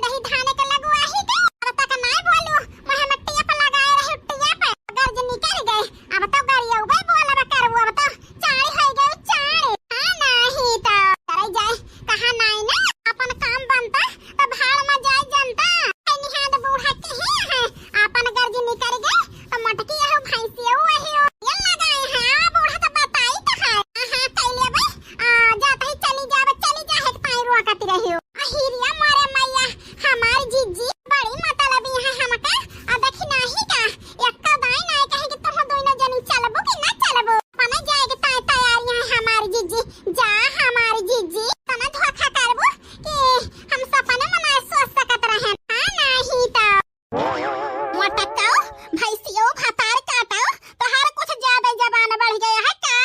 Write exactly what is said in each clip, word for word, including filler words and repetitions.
रही धाने के लगुआही के, अब तक नाय बोलू, मुँह में टेप लगाए रही टेप, गर्ज निकल गए, अब तो गरियउबे बोलब करबू, अब तो चाड़ी होइ गए चाड़ी। हाँ, नाही तो। करे जाए, कहा नाही ना, अपन काम बनता, तो भाड़ में जाए जनता। ए निहाद बूढ़ा के ही है, अपन गर्ज निकल गए, तो मोटकी यहू भैंसियो वही हो। ये लगाए हैं, आ बूढ़ा तो बताई तो है। हाँ, हाँ, कैले भाई, आ, जात ही चली जाब, चली जा, है ताई रोकत रही हो। अहिरिया मारे मैया, हमार जीजी बड़ी मतलबी है हमका। आ देखी नाही का, एक्का दाई नाही कहे कि तुम दोनों जनी चलबो कि ना चलबो। अपने जाए के ताई तैयारी है हमार जीजी। जा हमार जीजी, तना धोखा करबो कि हम सपने में ना सोच सकत रहे। हाँ, नाही तो। मोटकाऊ, भैंसियो भतार काटाऊ, तोहार कुछ ज्यादा जबान बढ़ गया है का?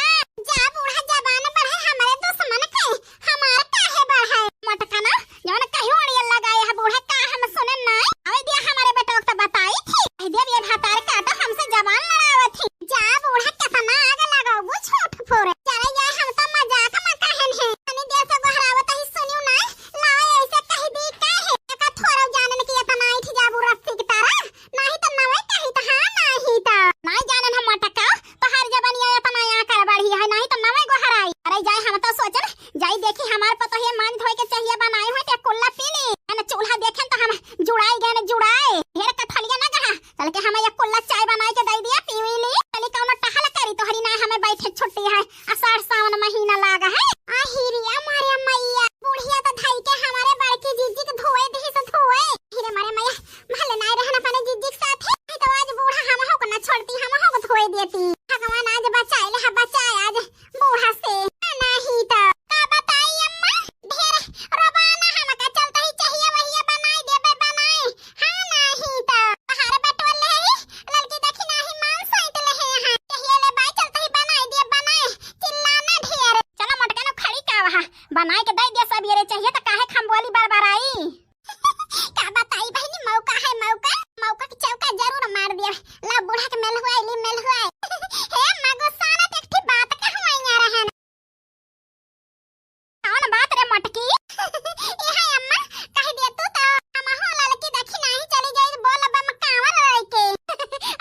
जा बूढ़ा, जबान बढ़े हमरे दुश्मन के, हमार काहे बढ़े? मोटका ना, जवन कहीं ओड़िया लगाए है बूढ़ा, का हम सुने नाय? अबे दिया हमारे बेटवा के तो बताई थी। कह दिया, ये भतार काटो, हमसे जबान लड़ावत थी। जा बूढ़ा, कितना आग लगाऊ, वो झूठ फोरे। चले जाए, हम तो मजाक में कहन है। तनी देर से गोहरावत ही सुनियो नाय, लाए ऐसे कह दी काहे? एका थोड़ा जानन की इतना ऐठ जाबू रस्सी की तरह। नाही तो नवे कही तो हाँ, नाही तो। नाही जानन हम मोटका, तोहार जबनिया इतना आकर बढ़ी है, नाही तो नवे गोहराई। अरे जाए, हम तो सोचन, जाई देखी हमार पतोहिया मांज धोए के चाहिए बनाई हो, ते कुल्ला पी ली। एने चूल्हा देखेन तो हम जुड़ाई गए, जुड़ाए। ढेर कठलिया ना गहा, चल के हमें एक कुल्ला चाय बनाई के दे दिया, पी ली। चली कौनो टहल करी, तोहरी ना हमें बैठे छुट्टी है। आषाढ़ सावन महीना लाग है। आहिरिया मारे मैया, बुढ़िया तो धई के हमारे बड़की जीजी के धोए दी से धोए। हिरे मारे मैया, भले नाय रहन अपने जीजी के साथ है, नहीं तो आज बूढ़ा हम हो को ना छोड़ती, हम हो को धोए देती। भगवान आज बचाए ले, हाँ बचाए आज बूढ़ा से। नहीं तो का बताई अम्मा, ढेर रोबाना हमका चलता ही चाहिए वही बनाई देबे बनाई। हाँ, नाही तो। तहार बटोर ले ही, ललकी देखी नाही मान साइत ले है यहाँ। कहिए ले बाई, चलता ही बनाई दिए, बनाई। चिल्लाना ढेर। चलो मोटका नो खड़ी का वहाँ। बनाई के दे दिए सब ये रे चाहिए तो काहे खम्बोली बरबराई। का बताई बहिनी, मौका है मौका। मौका के चौका जरूर मार दिए। ला बूढ़ा के मेल हुआ, इली मेल हुआ। हे मगो सारा एक ठी बात कहवाई आ रहन। कौन बात रे मोटकी? ए है अम्मा, कह दिया तू तो हम हो ललकी देखी नाही चली जाई बोल बम कांवर लेके।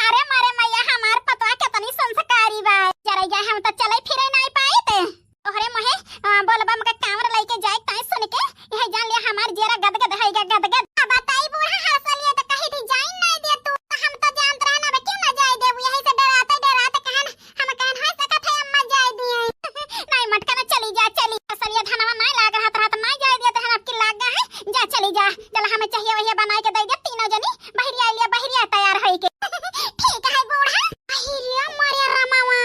अरे मारे मैया, हमार पतवा कितनी संस्कारी बा। जरे जाए हम तो चले फिरे नाही पाई ते। तोहरे मोहे, आ, बोल बम के कांवर लेके जाए ताई सुन के यह जान लिया हमार जेरा गदगद है गा गदगद। अब बताई बूढ़ा हर साल ये तो कही थी जाई नाही दे तू। तो हम तो जानत रहना बे क्यों ना जाए देबू, यही से डराते डराते कहन हम कहन, "हो सकत है अम्मा जाए दिए।" नाई मटका ना, चली जा, चली। सब ये धनवा नाई लाग रहा, रहा तो नाई जाए दिया, तो हम आपकी लाग गए हैं। जा, चली जा, चल, हमें चाहिए वही बनाए के दे दे, तीनों जनी बहरिया लिया, बहरिया तैयार होई के। ठीक है बूढ़ा। बहरिया मारे रमावा।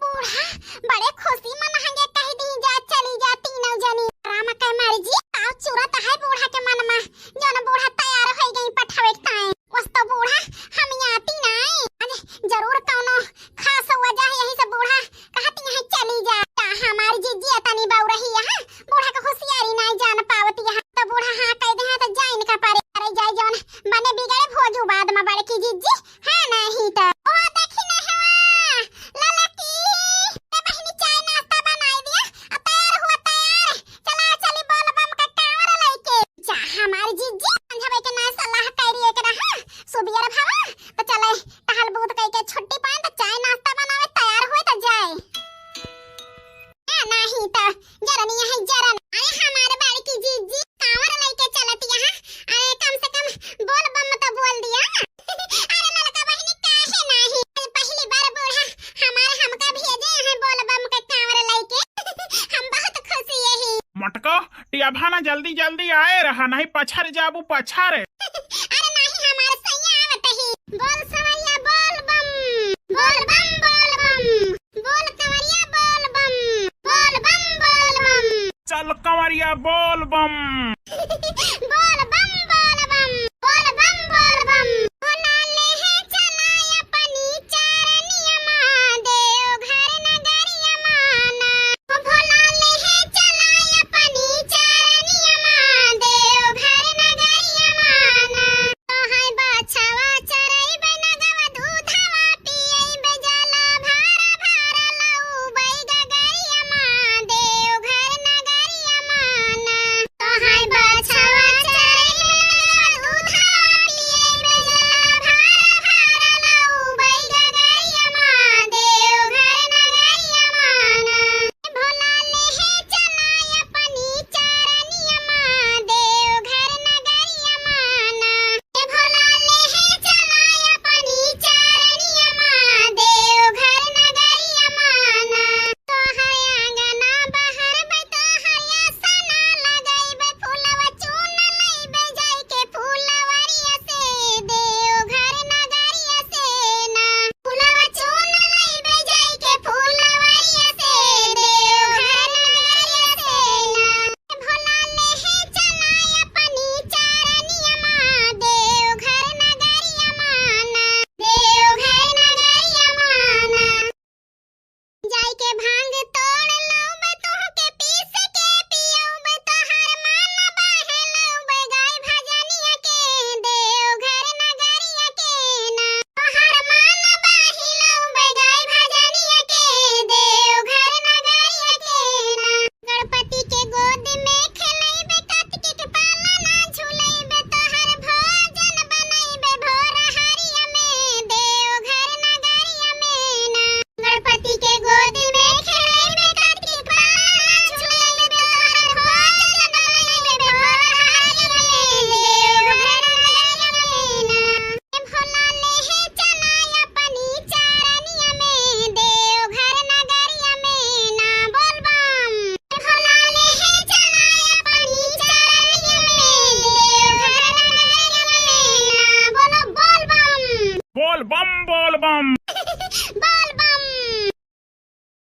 बूढ़ा बड़े खुशी मन हंगे कह दी, "जा, चली जा तीनों जनी।" राम के मर्जी, आओ चुरत है बूढ़ा के मन में, जौन बूढ़ा तैयार होई गई पठावे के ताई। वस तो बूढ़ा हम आती नाई। अरे जरूर कौनो खास वजह है, यही से बूढ़ा कहती है चली जा। का हमारी जिज्जी तनी बउरही यहाँ, बूढ़ा के होशियारी नाई जान पावती यहाँ। तो बूढ़ा हाँ कह दे, हाँ तो जा इनका परे, अरे जाए जौन बने बिगड़े भोजू बाद में बड़की जिज्जी, हाँ नहीं तो। ओ देखी ना हवा, ललकी, ए बहिनी चाय नाश्ता बनाई दिया, आ तैयार हुआ तैयार, चला चली बोल बम का कांवर लेके। जा हमारी जिज्जी, समझावे के ना सलाह करी एक रहा, सुबियर भवा, तो चले टहल बूत कई के छुट्टी पाए तो चाय नाश्ता बनावे तैयार हुए तो जाए। ए, नाही तो जरनी है जरन। अरे हमार बड़की जिज्जी कांवर लेके चलत यहाँ। अरे कम से कम बोल बम तो बोल दिया। अरे ललका बहिनी काहे नाही? पहली बार बूढ़ा हमार हमका भेजे हैं बोल बम के कांवर लेके। हम बहुत खुशी यही। मटका, टिया भाना जल्दी जल्दी आए रहा, नहीं पछर जाबू पछर। अरे नाही, हमार सैया आवत ही। बोल सवैया बोल बम, बोल बम बोल बम, बोल कंवरिया बोल बम, बोल बम बोल बम। चल कंवरिया बोल बम। बोल बम बोल बम, बोल बम बोल बम। बोला ले है चला अपनी चारनिया मा, देवघर नगरिया माना। भोला लेहे चलाय अपनी चरनिया मा, देवघर नगरिया माना। तोहाय बछवा चरइबे नगवा दूधवा पियइबे, जला भारा भारा लउबइ गगरिया मा, देवघर नगरिया माना। तोहाय बछवा चरइबे बम बोल बम।